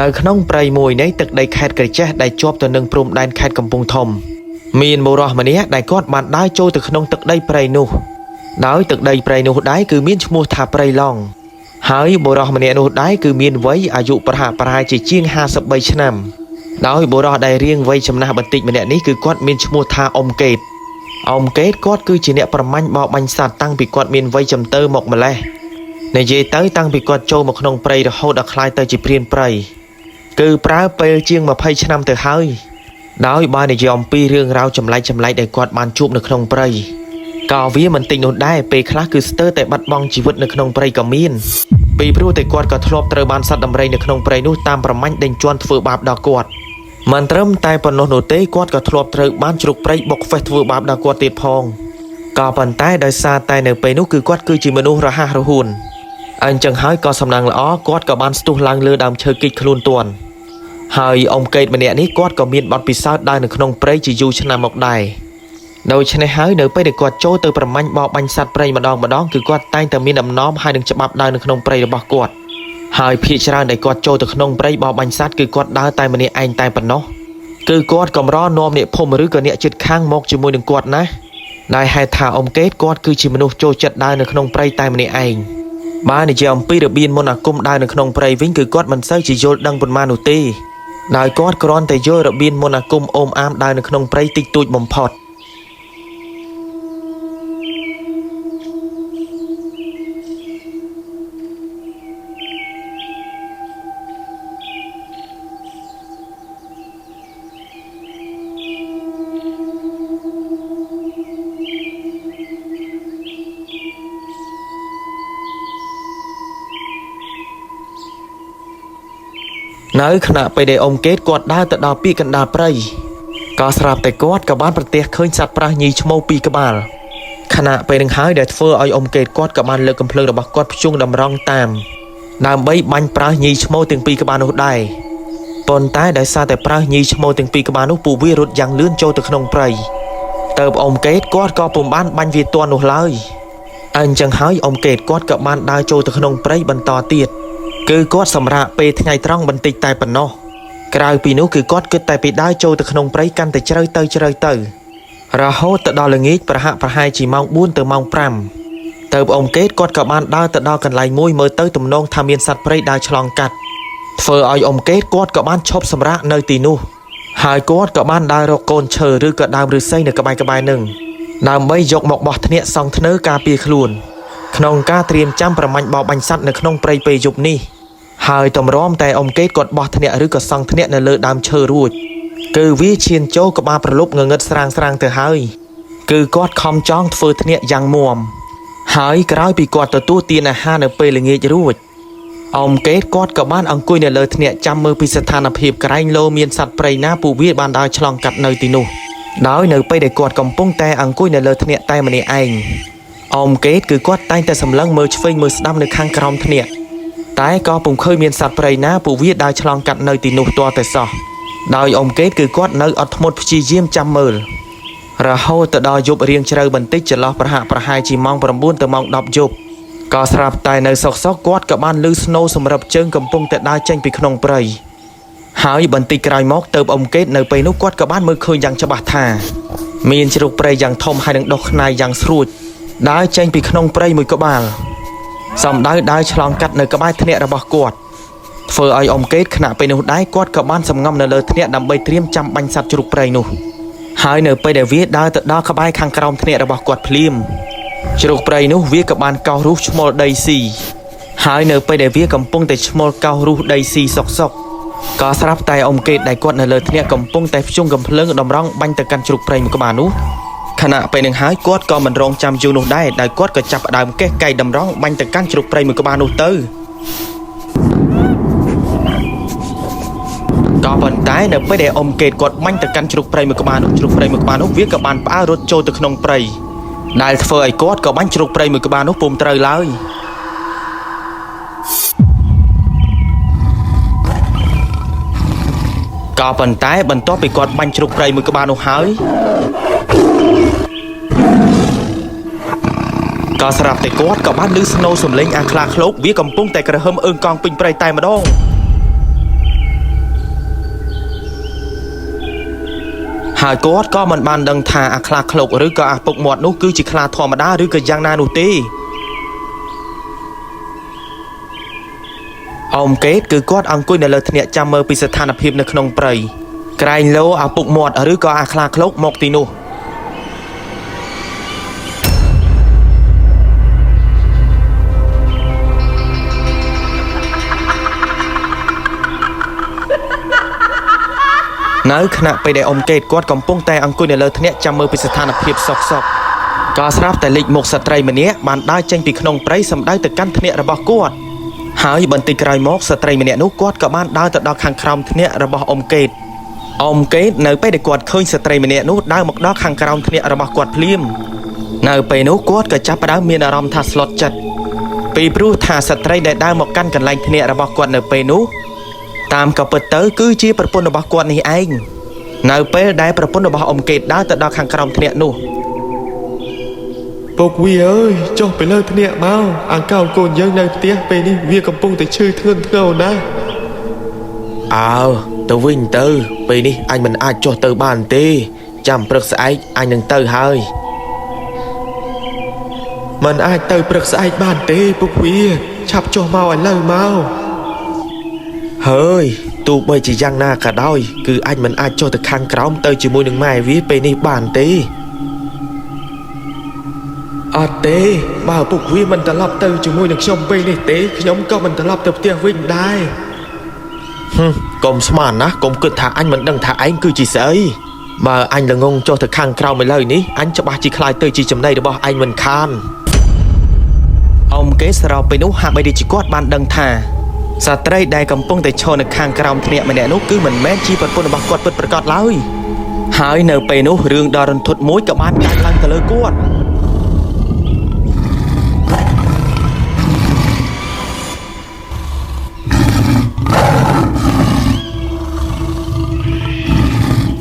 នៅក្នុងព្រៃមួយនៃទឹកដីខេត្តក្រចេះដែលជាប់ទៅនឹងព្រំដែនខេត្តកំពង់ធំមានបុរសម្នាក់ដែលគាត់បានដើរចូលទៅក្នុងទឹកដីព្រៃនោះដោយទឹកដីព្រៃនោះដែរគឺមានឈ្មោះថាព្រៃឡង់ហើយបុរសម្នាក់នោះដែរគឺមានវ័យអាយុប្រហាក់ប្រហែលជាជាង53ឆ្នាំដោយបុរសដែលរៀងវ័យចំណាស់បន្តិចម្នាក់នេះគឺគាត់មានឈ្មោះថាអ៊ំកេតអ៊ំកេតគាត់គឺជាអ្នកប្រមាញ់បរបាញ់សត្វតាំងពីគាត់មានវ័យចំទើមកម្លេះនិយាយទៅតាំងពីគាត់ចូលមកក្នុងព្រៃរហូតដល់ក្លាយទៅជាព្រានព្រៃគឺប្រើពេលជាង20ឆ្នាំទៅហើយដោយបាននិយាយអំពីរឿងរ៉ាវចម្លែកៗដែលគាត់បានជួបនៅក្នុងព្រៃក៏វាមិនតិចនោះដែរពេលខ្លះគឺស្ទើរតែបាត់បង់ជីវិតនៅក្នុងព្រៃក៏មានពីព្រោះតែគាត់ក៏ធ្លាប់ត្រូវបានសត្វដំរីនៅក្នុងព្រៃនោះតាមប្រមាញ់ដេញជន់ធ្វើបាបដល់គាត់មិនត្រឹមតែប៉ុណ្ណោះនោះទេគាត់ក៏ធ្លាប់ត្រូវបានជ្រូកព្រៃបុកហ្វេសធ្វើបាបដល់គាត់ទៀតផងក៏ប៉ុន្តែដោយសារតែនៅពេលនោះគឺគាត់គឺជាមនុស្សរហ័សរហួនអញ្ចឹងហើយក៏សំណាងល្អគាត់ក៏បានស្ទុះឡើងលើដើមឈើគិចខ្លួនទាន់ហើយអ៊ំកេតម្នាក់នេះគាត់ក៏មានបទពិសោធន៍ដើរនៅក្នុងព្រៃជាយូរឆ្នាំមកដែរដូច្នេះហើយនៅពេលដែលគាត់ចូលទៅប្រមាញ់បរបាញ់សត្វព្រៃម្ដងគឺគាត់តែងតែមានដំណំហើយនឹងច្បាប់ដើរនៅក្នុងព្រៃរបស់គាត់ហើយភាគច្រើនដែលគាត់ចូលទៅក្នុងព្រៃបរបាញ់សត្វគឺគាត់ដើរតែម្នាក់ឯងតែប៉ុណ្ណោះគឺគាត់កម្រនាំអ្នកភូមិឬក៏អ្នកជិតខាងមកជាមួយនឹងគាត់ណាដែលហេតុថាអ៊ំកេតគាត់គឺជាមនុស្សចូលចិត្តដើរនៅក្នុងព្រៃតែម្នាក់ឯងបើនិយាយអំពីរបៀបមន្តអាគមដើរនៅក្នុងព្រៃវិញគឺគាត់មិនសូវជាយល់ដឹងប៉ុន្មាននោះទេដោយគាត់គ្រាន់តែយល់របៀបមន្តអាគមអូមអាមដើរនៅក្នុងព្រៃតិចតួចបំផុតនៅខណៈពេលដែលអ៊ំកេតគាត់ដើរទៅដល់ពាក្យកណ្ដាលព្រៃក៏ស្រាប់តែគាត់ក៏បានប្រទះឃើញសត្វប្រើសញីឈ្មោលពីរក្បាលខណៈពេលនឹងហើយដែលធ្វើឲ្យអ៊ំកេតគាត់ក៏បានលើកកំភ្លើងរបស់គាត់ភ្ជង់តម្រង់តាមដើម្បីបាញ់ប្រើសញីឈ្មោលទាំងពីរក្បាលនោះដែរប៉ុន្តែដោយសារតែប្រើសញីឈ្មោលទាំងពីរក្បាលនោះពួកវារត់យ៉ាងលឿនចូលទៅក្នុងព្រៃទៅអ៊ំកេតគាត់ក៏ពុំបានបាញ់វាទាន់នោះឡើយអញ្ចឹងហើយអ៊ំកេតគាត់ក៏បានដើរចូលទៅក្នុងព្រៃបន្តទៀតគឺគាត់សម្រាកពេលថ្ងៃត្រង់បន្តិចតែប៉ុណ្ណោះក្រៅពីនោះគឺគាត់គិតតែពីដើរចូលទៅក្នុងព្រៃកាន់តែជ្រៅទៅរហូតទៅដល់ល្ងាចប្រហាក់ប្រហែលជាម៉ោង4ទៅម៉ោង5ទៅអ៊ំកេតគាត់ក៏បានដើរទៅដល់កន្លែងមួយមើលទៅទំនងថាមានសត្វព្រៃដើរឆ្លងកាត់ធ្វើឲ្យអ៊ំកេតគាត់ក៏បានឈប់សម្រាកនៅទីនោះហើយគាត់ក៏បានដើររកកូនឈើឬក៏ដើមឫស្សីនៅក្បែរៗនឹងដើម្បីយកមកបោះធ្នាក់សង់ធ្នើការពារខ្លួនក្នុងការត្រៀមចាំប្រមាញ់បរបាញ់សត្វនៅក្នុងព្រៃពេលយប់នេះហើយតម្រាំតែអ៊ំកេតគាត់បោះធ្នាក់ឬក៏សង់ធ្នាក់នៅលើដើមឈើរួចគឺវាឈានចូលក្បាលប្រលប់ងងឹតស្រាងៗទៅហើយគឺគាត់ខំចង់ធ្វើធ្នាក់យ៉ាងមាំហើយក្រោយពីគាត់ទទួលទានអាហារនៅពេលល្ងាចរួចអ៊ំកេតគាត់ក៏បានអង្គុយនៅលើធ្នាក់ចាំមើលពីស្ថានភាពក្រែងលោមានសត្វព្រៃណាពួកវាបានដើរឆ្លងកាត់នៅទីនោះដោយនៅពេលដែលគាត់កំពុងតែអង្គុយនៅលើធ្នាក់តែម្នាក់ឯងអ៊ំកេតគឺគាត់តែងតែសម្លឹងមើលឆ្វេងមើលស្ដាំនៅខាងក្រោមធ្នាក់តែក៏ពុំឃើញមានសត្វព្រៃណាពួកវាដើរឆ្លងកាត់នៅទីនោះទាល់តែសោះដោយអ៊ំកេតគឺគាត់នៅអត់ធ្មត់ព្យាយាមចាំមើលរហូតទៅដល់យប់រៀងជ្រៅបន្តិចចន្លោះប្រហាក់ប្រហែលជាម៉ោង9ទៅម៉ោង10យប់ក៏ស្រាប់តែនៅសុកៗគាត់ក៏បានឮស្នូសម្រាប់ជើងកំពុងតែដើរចេញពីក្នុងព្រៃហើយបន្តិចក្រោយមកទៅអ៊ំកេតនៅពេលនោះគាត់ក៏បានមើលឃើញយ៉ាងច្បាស់ថាមានជ្រូកព្រៃយ៉ាងធំហើយនឹងដុះខ្នើយយ៉ាងស្រួចដើរចេញពីក្នុងព្រៃមួយក្បាលសំដៅដើរឆ្លងកាត់នៅក្បែរធ្នាក់របស់គាត់ធ្វើឲ្យអ៊ំកេតខណៈពេលនោះដែរគាត់ក៏បានសំងំនៅលើធ្នាក់ដើម្បីត្រៀមចាំបាញ់សត្វជ្រូកព្រៃនោះហើយនៅពេលដែលវាដើរទៅដល់ក្បែរខាងក្រោមធ្នាក់របស់គាត់ភ្លាមជ្រូកព្រៃនោះវាក៏បានកោសរុះឈ្មោលដីស៊ីហើយនៅពេលដែលវាកំពុងតែឈ្មោលកោសរុះដីស៊ីសុកក៏ស្រាប់តែអ៊ំកេតដែលគាត់នៅលើធ្នាក់កំពុងតែភ្ជង់កំភ្លើងតម្រង់បាញ់ទៅកាន់ជ្រូកព្រៃមួយក្បាលនោះខណៈពេលនឹងហើយគាត់ក៏មិនរងចាំយូរនោះដែរដោយគាត់ក៏ចាប់ផ្ដើមកេះកៃតម្រង់បាញ់ទៅកាន់ជ្រូកព្រៃមួយក្បាលនោះទៅក៏ប៉ុន្តែនៅពេលដែលអ៊ំកេតគាត់បាញ់ទៅកាន់ជ្រូកព្រៃមួយក្បាលនោះជ្រូកព្រៃមួយក្បាលនោះវាក៏បានផ្អើលរត់ចូលទៅក្នុងព្រៃដែលធ្វើឲ្យគាត់ក៏បាញ់ជ្រូកព្រៃមួយក្បាលនោះពុំត្រូវឡើយក៏ប៉ុន្តែបន្ទាប់ពីគាត់បាញ់ជ្រូកព្រៃមួយក្បាលនោះហើយក៏ស្រាប់តែគាត់ក៏បានឮស្នូសំឡេងអាខ្លាឃ្លោកវាកំពុងតែក្រហឹមអើងកងពេញព្រៃតែម្ដង ហើយគាត់ក៏មិនបានដឹងថាអាខ្លាឃ្លោកឬក៏អាពុកមាត់នោះគឺជាខ្លាធម្មតាឬក៏យ៉ាងណានោះទេអោមកេតគឺគាត់អង្គុយនៅលើធ្នាក់ចាំមើលពីស្ថានភាពនៅក្នុងព្រៃក្រែងលោអាពុកមាត់ឬក៏អាខ្លាឃ្លោកមកទីនោះនៅខណៈពេលដែលអ៊ំកេតគាត់កំពុងតែអង្គុយនៅលើធ្នាក់ចាំមើលពីស្ថានភាពសុកសុកក៏ស្រាប់តែលេចមុខស្ត្រីម្នាក់បានដើរចេញពីក្នុងព្រៃសម្ដៅទៅកាន់ធ្នាក់របស់គាត់ហើយបន្តិចក្រោយមកស្ត្រីម្នាក់នោះគាត់ក៏បានដើរទៅដល់ខាងក្រោមធ្នាក់របស់អ៊ំកេតអ៊ំកេតនៅពេលដែលគាត់ឃើញស្ត្រីម្នាក់នោះដើរមកដល់ខាងក្រោមធ្នាក់របស់គាត់ភ្លាមនៅពេលនោះគាត់ក៏ចាប់ផ្ដើមមានអារម្មណ៍ថាស្លុតចិត្តពីព្រោះថាស្ត្រីដែលដើរមកកាន់កន្លែងធ្នាក់របស់គាត់នៅពេលនោះតាមក៏ពិតទៅគឺជាប្រពន្ធរបស់គាត់នេះឯងនៅពេលដែលប្រពន្ធរបស់អ៊ំកេតដើរទៅដល់ខាងក្រោមធ្នាក់នោះ ពុកវាអើយចុះទៅលើធ្នាក់មកអង្កៅកូនយើងនៅផ្ទះពេលនេះវាកំពុងតែឈឺធ្ងន់ធ្ងរណាស់ អើទៅវិញទៅពេលនេះអញមិនអាចចុះទៅបានទេចាំព្រឹកស្អែកអញនឹងទៅហើយ มันអាចទៅព្រឹកស្អែកបានទេពុកវាឆាប់ចុះមកឥឡូវមក ហើយទោះបីជាយ៉ាងណាក៏ដោយគឺអញមិនអាចចុះទៅខាងក្រោមទៅជាមួយនឹងម៉ែវាពេលនេះបានទេ អត់ទេបើពុកវាមិនត្រឡប់ទៅជាមួយនឹងខ្ញុំពេលនេះទេខ្ញុំក៏មិនត្រឡប់ទៅផ្ទះវិញដែរ ហឹមកុំស្មានណាកុំគិតថាអញមិនដឹងថាឯងគឺជាស្អីបើអញល្ងងចុះទៅខាងក្រោមឥឡូវនេះអញច្បាស់ជាខ្លាចទៅជាចំណៃរបស់ឯងមិនខានអមគេសរោពេលនោះហាក់បីដូចជាគាត់បានដឹងថាស្ត្រីដែលកំពុងតែឈរនៅខាងក្រោមធ្នាក់ម្នាក់នោះគឺមិនមែនជាប្រពន្ធរបស់គាត់ពិតប្រាកដឡើយហើយនៅពេលនោះរឿងដ៏រន្ធត់មួយក៏បានកើតឡើងទៅលើគាត់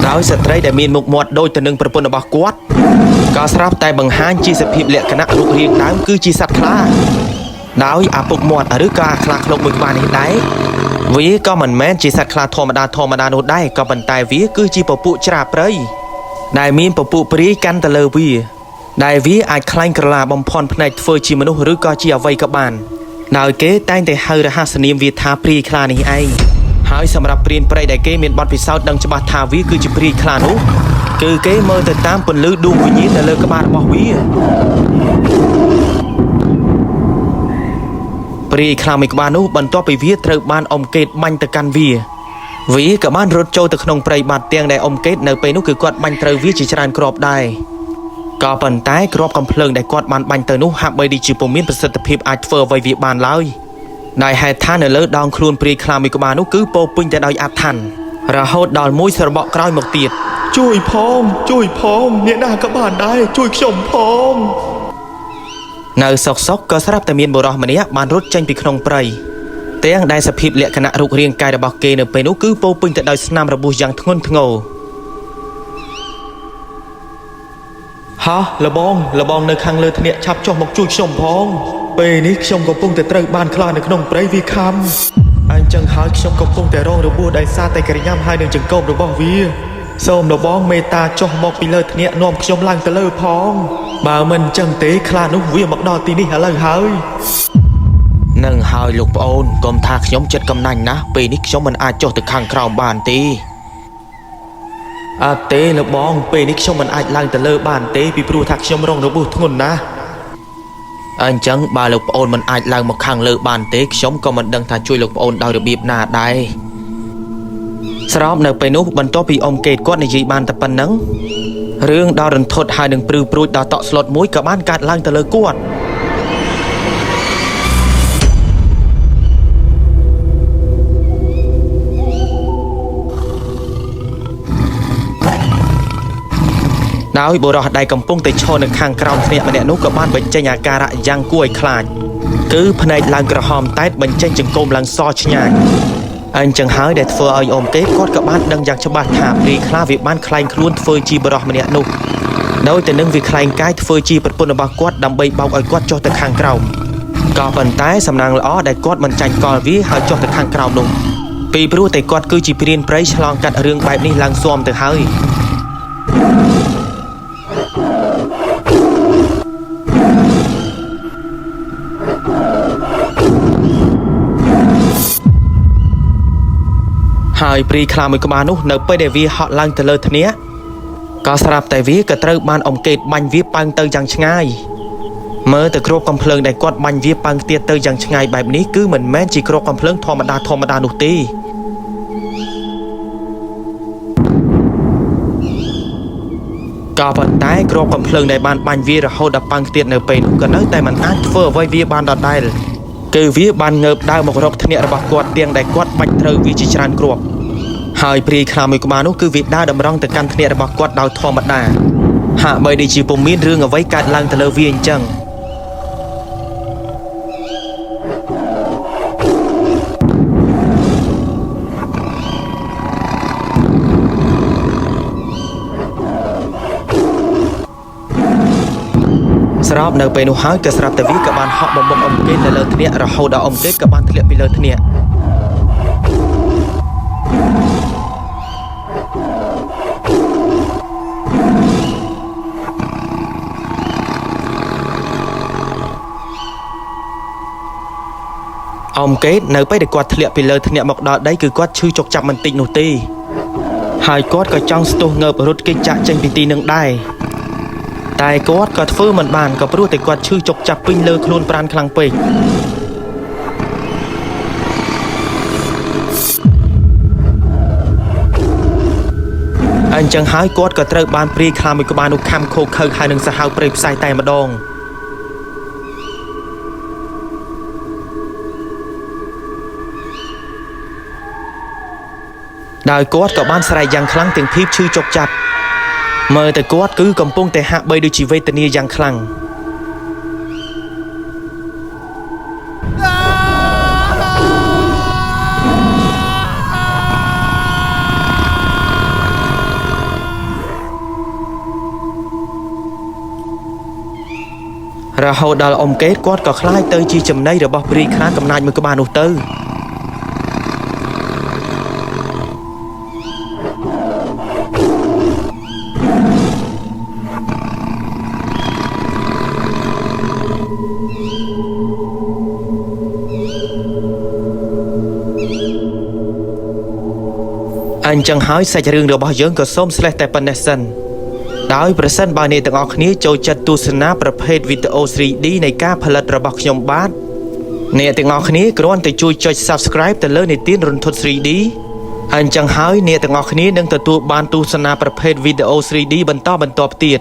ដោយស្ត្រីដែលមានមុខមាត់ដូចទៅនឹងប្រពន្ធរបស់គាត់ក៏ស្រាប់តែបង្ហាញជាសភាពលក្ខណៈរូបរាងដើមគឺជាសត្វខ្លាដោយអាពុកមាត់ឬក៏អាខ្លាឃ្លោកមួយក្បាលនេះដែរវាក៏មិនមែនជាសត្វខ្លាធម្មតាធម្មតានោះដែរក៏ប៉ុន្តែវាគឺជាពពួកច្រាព្រៃដែលមានពពួកព្រាយកាន់ទៅលើវាដែលវាអាចក្លែងក្រឡាបំភាន់ភ្នែកធ្វើជាមនុស្សឬក៏ជាអ្វីក៏បានដោយគេតែងតែហៅរហស្សនាមវាថាព្រាយខ្លានេះឯងហើយសម្រាប់ព្រានព្រៃដែលគេមានបទពិសោធន៍ដឹងច្បាស់ថាវាគឺជាព្រាយខ្លានោះគឺគេមើលទៅតាមពន្លឺដួងវិញ្ញាណនៅលើក្បាលរបស់វាព្រាយខ្លាមួយក្បាលនោះបន្ទាប់ពីវាត្រូវបានអុំកេតបាញ់ទៅកាន់វាវាក៏បានរត់ចូលទៅក្នុងព្រៃបាត់ទាំងដែលអុំកេតនៅពេលនោះគឺគាត់បាញ់ត្រូវវាជាច្រើនគ្រាប់ដែរក៏ប៉ុន្តែគ្រាប់កំភ្លើងដែលគាត់បានបាញ់ទៅនោះហាក់បីដូចជាពុំមានប្រសិទ្ធភាពអាចធ្វើអ្វីវាបានឡើយដោយហេតុថានៅលើដងខ្លួនព្រាយខ្លាមួយក្បាលនោះគឺពោរពេញទៅដោយអាថ៌រហូតដល់មួយស្របក់ក្រោយមកទៀត ជួយផងជួយផងអ្នកណាក៏បានដែរជួយខ្ញុំផង នៅសុកសុកក៏ស្រាប់តែមានបុរសម្នាក់បានរត់ចេញពីក្នុងព្រៃទាំងដែលសភាពលក្ខណៈរូបរាងកាយរបស់គេនៅពេលនោះគឺពោរពេញទៅដោយស្នាមរបួសយ៉ាងធ្ងន់ធ្ងរ ហោះលបងលបងនៅខាងលើធ្នាក់ឆាប់ចុះមកជួយខ្ញុំផងពេលនេះខ្ញុំកំពុងតែត្រូវបានខ្លានៅក្នុងព្រៃវាខំអញ្ចឹងហើយខ្ញុំកំពុងតែរងរបួសដោយសារតែក្រញាំហើយនឹងចង្កូមរបស់វាសូមលបងមេត្តាចុះមកពីលើធ្នាក់នាំខ្ញុំឡើងទៅលើផងបើមិនអញ្ចឹងទេខ្លានោះវាមកដល់ទីនេះឥឡូវហើយ នឹងហើយលោកប្អូនកុំថាខ្ញុំចិត្តកំណាញ់ណាស់ពេលនេះខ្ញុំមិនអាចចុះទៅខាងក្រោមបានទេ អត់ទេលោកបងពេលនេះខ្ញុំមិនអាចឡើងទៅលើបានទេពីព្រោះថាខ្ញុំរងរបួសធ្ងន់ណាស់ អញ្ចឹងបើលោកប្អូនមិនអាចឡើងមកខាងលើបានទេខ្ញុំក៏មិនដឹងថាជួយលោកប្អូនដោយរបៀបណាដែរស្របនៅពេលនោះបន្ទាប់ពីអ៊ំកេតគាត់និយាយបានតែប៉ុណ្ណឹងរឿងដ៏រន្ធត់ហើយនឹងព្រឺព្រួចដ៏តក់ស្លុតមួយក៏បានកើតឡើងទៅលើគាត់ដោយបុរសដែលកំពុងតែឈរនៅខាងក្រោមធ្នាក់ម្នាក់នោះក៏បានបញ្ចេញអាការៈយ៉ាងគួរឲ្យខ្លាចគឺភ្នែកឡើងក្រហមតែតបញ្ចេញចង្កូមឡើងសឆ្ញាញអញ្ចឹងហើយដែលធ្វើឲ្យអ៊ំកេតគាត់ក៏បានដឹងយ៉ាងច្បាស់ថាព្រាយខ្លាវាបានក្លែងខ្លួនធ្វើជាបុរសម្នាក់នោះដោយតែនឹងវាក្លែងកាយធ្វើជាប្រពន្ធរបស់គាត់ដើម្បីបោកឲ្យគាត់ចុះទៅខាងក្រោមក៏ប៉ុន្តែសំណាងល្អដែលគាត់មិនចាញ់កលវាហើយចុះទៅខាងក្រោមនោះពីព្រោះតែគាត់គឺជាព្រានព្រៃឆ្លងកាត់រឿងបែបនេះឡើងស៊ាំទៅហើយ ហើយព្រាយខ្លាមួយក្បាលនោះនៅពេលដែលវាហក់ឡើងទៅលើធ្នាក់ក៏ស្រាប់តែវាក៏ត្រូវបានអង្កេតបាញ់វាប៉ើងទៅយ៉ាងឆ្ងាយមើលទៅគ្រាប់កំភ្លើងដែលគាត់បាញ់វាប៉ើងទៀតទៅយ៉ាងឆ្ងាយបែបនេះគឺមិនមែនជាគ្រាប់កំភ្លើងធម្មតាធម្មតានោះទេក៏ប៉ុន្តែគ្រាប់កំភ្លើងដែលបានបាញ់វារហូតដល់ប៉ើងទៀតនៅពេលនោះក៏នៅតែមិនអាចធ្វើអ្វីវាបានដដែលគឺវាបានងើបដើរមករកធ្នាក់របស់គាត់ទាំងដែលគាត់បាញ់ត្រូវវាជាច្រើនគ្រាប់ហើយព្រាយខ្លាមួយក្បាលនោះគឺវាដើរតម្រង់ទៅកាន់ធ្នាក់របស់គាត់ដោយធម្មតាហាក់បីដូចជាពុំមានរឿងអ្វីកើតឡើងទៅលើវាអញ្ចឹងស្របនៅពេលនោះហើយក៏ស្រាប់តែវាក៏បានហក់បំបុកអង្កេតនៅលើធ្នាក់រហូតដល់អង្កេតក៏បានធ្លាក់ពីលើធ្នាក់អង្កេតនៅពេលដែលគាត់ធ្លាក់ពីលើធ្នាក់មកដល់ដីគឺគាត់ឈឺចុកចាប់មិនតិចនោះទេហើយគាត់ក៏ចង់ស្ទុះងើបរត់គេចចាក់ចេញពីទីនឹងដែរតែគាត់ក៏ធ្វើមិនបានក៏ព្រោះតែគាត់ឈឺចុកចាប់ពេញលើខ្លួនប្រាណខ្លាំងពេកអញ្ចឹងហើយគាត់ក៏ត្រូវបានព្រាយខ្លាមួយក្បាលនោះខំខូខើហើយនឹងសាហាវព្រៃផ្សៃតែម្ដងដោយគាត់ក៏បានស្រែកយ៉ាងខ្លាំងទាំងភាពឈឺចុកចាប់មើលតែគាត់គឺកំពុងតែហាក់បីដូចជាវេទនាយ៉ាងខ្លាំងរហូតដល់អ៊ំកេតគាត់ក៏ក្លាយទៅជាចំណីរបស់ព្រាយខ្លាកំណាចមួយក្បាលនោះទៅអញ្ចឹងហើយសាច់រឿងរបស់យើងក៏សូមស្លេះតែប៉ុណ្ណេះសិនដោយប្រសិនបើអ្នកទាំងអស់គ្នាចូលចិត្តទស្សនាប្រភេទវីដេអូ 3D នៃការផលិតរបស់ខ្ញុំបាទអ្នកទាំងអស់គ្នាគ្រាន់តែជួយចុច Subscribe ទៅលើនីតិរន្ធត់ 3D អញ្ចឹងហើយអ្នកទាំងអស់គ្នានឹងទទួលបានទស្សនាប្រភេទវីដេអូ 3D បន្តបន្ទាប់ទៀត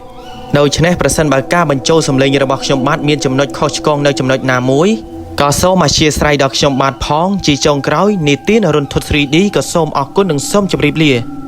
ដូច្នេះប្រសិនបើការបញ្ចូលសំឡេងរបស់ខ្ញុំបាទមានចំណុចខុសឆ្គងនៅចំណុចណាមួយក៏សូមអធ្យាស្រ័យដល់ខ្ញុំបាទផងជាចុងក្រោយនីតិនរន្ធត់ 3D ក៏សូមអរគុណនិងសូមជម្រាបលា។